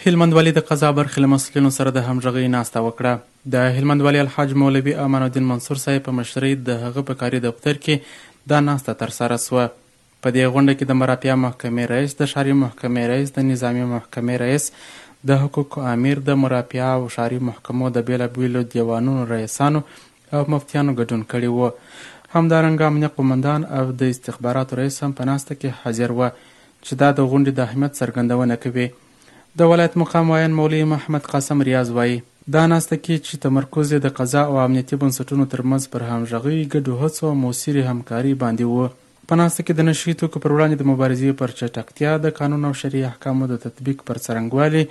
هلمند والي د قضا برخې له مسؤلینو سره د همغږۍ ناسته وکړه. د هلمند والي الحاج مولوي امان الدین منصور صاحب په مشرۍ د هغه په کاري دفتر کې دا ناسته ترسره شوه. په دې غونډه کې د مرافعه محکمې رئیس، د ښاري محکمې رئیس، د نظامي محکمې رئیس، د حقوقو امیر، د مرافعه او ښاري محکمو د بېلابېلو دېوانونو رئیسانو او مفتیانو ګډون کړی وو. همدارنګه امنیه قومندان او د استخباراتو رئیس هم په ناسته کې حاضر وه چې دا د غونډې د اهمیت څرګندونه کوي. د ولایت مقام ویاند مولوي محمد قاسم ریاض وايي، دا ناسته کې چې تمرکز یې د قضا او امنیتي بنسټونو ترمنځ پر همغږۍ، ګډو هڅو او موثرې همکارۍ باندې و. په ناسته کې د نشه يي توکو پر وړاندې د مبارزې پر چټکتیا، د قانون او شرعي احکامو د تطبیق پر څرنګوالي،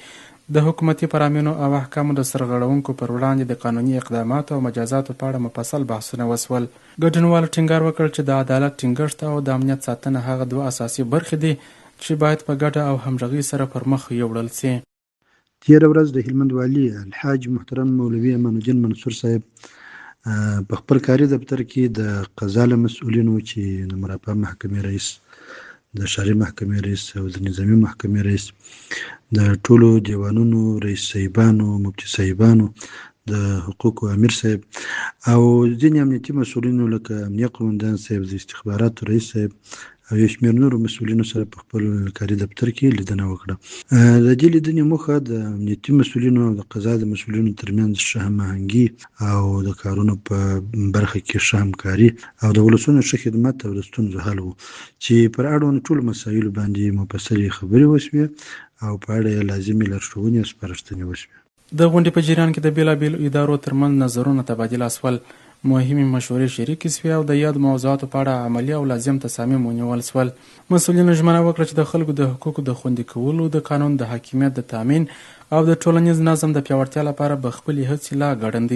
د حکومتي فرامینو او احکامو د سرغړونکو پر وړاندې د قانوني اقداماتو او مجازاتو په اړه مفصل بحثونه وشول. ګډونوالو ټینګار وکړ چې د عدالت ټینګښت او د امنیت ساتنه هغه دوه اساسي برخې دي چې باید په ګډه او همغږۍ سره پر مخ یوړل شي. تېره ورځ د هلمند والي الحاج محترم مولوي امان الدین منصور صاحب په خپل کاري دفتر کې د قضا له مسؤلینو چې د مرافعه محکمې رئیس، د ښاري محکمې رئیس او د نظامي محکمې رئیس، د ټولو دیوانونو رئیس صاحبانو، مفتي صاحبانو، د حقوقو امیر صاحب او ځینې امنیتي مسؤلینو لکه امنیه قومندان صاحب، د استخباراتو رئیس صاحب او یو شمېر نورو مسؤلینو سره په خپل کاري دفتر کې لیدنه وکړه. د دې لیدنې موخه د امنیتي مسؤلینو او د قضا د مسؤلینو ترمنځ ښه هماهنګي او د کارونو په برخه کې ښه همکاري او د ولسونو ښه خدمت او د ستونزو حل وو چې پر اړوند ټولو مسایلو باندې مفصلې خبرې وشوې او په اړه یې لازمې لارښوونې او سپارښتنې وشوې. د غونډې په جریان کې د بېلابېلو ادارو ترمنځ نظرونه تبادله شول، مهمې مشورې شریکې شوې او د یادو موضوعاتو په اړه عملي او لازم تصامیم ونیول شول. مسؤلینو ژمنه وکړه چې د خلکو د حقوقو د خوندي کولو، د قانون د حاکمیت د تامین او د ټولنیز نظم د پیاوړتیا لپاره به خپلې هڅې لا ګړندۍ کړي.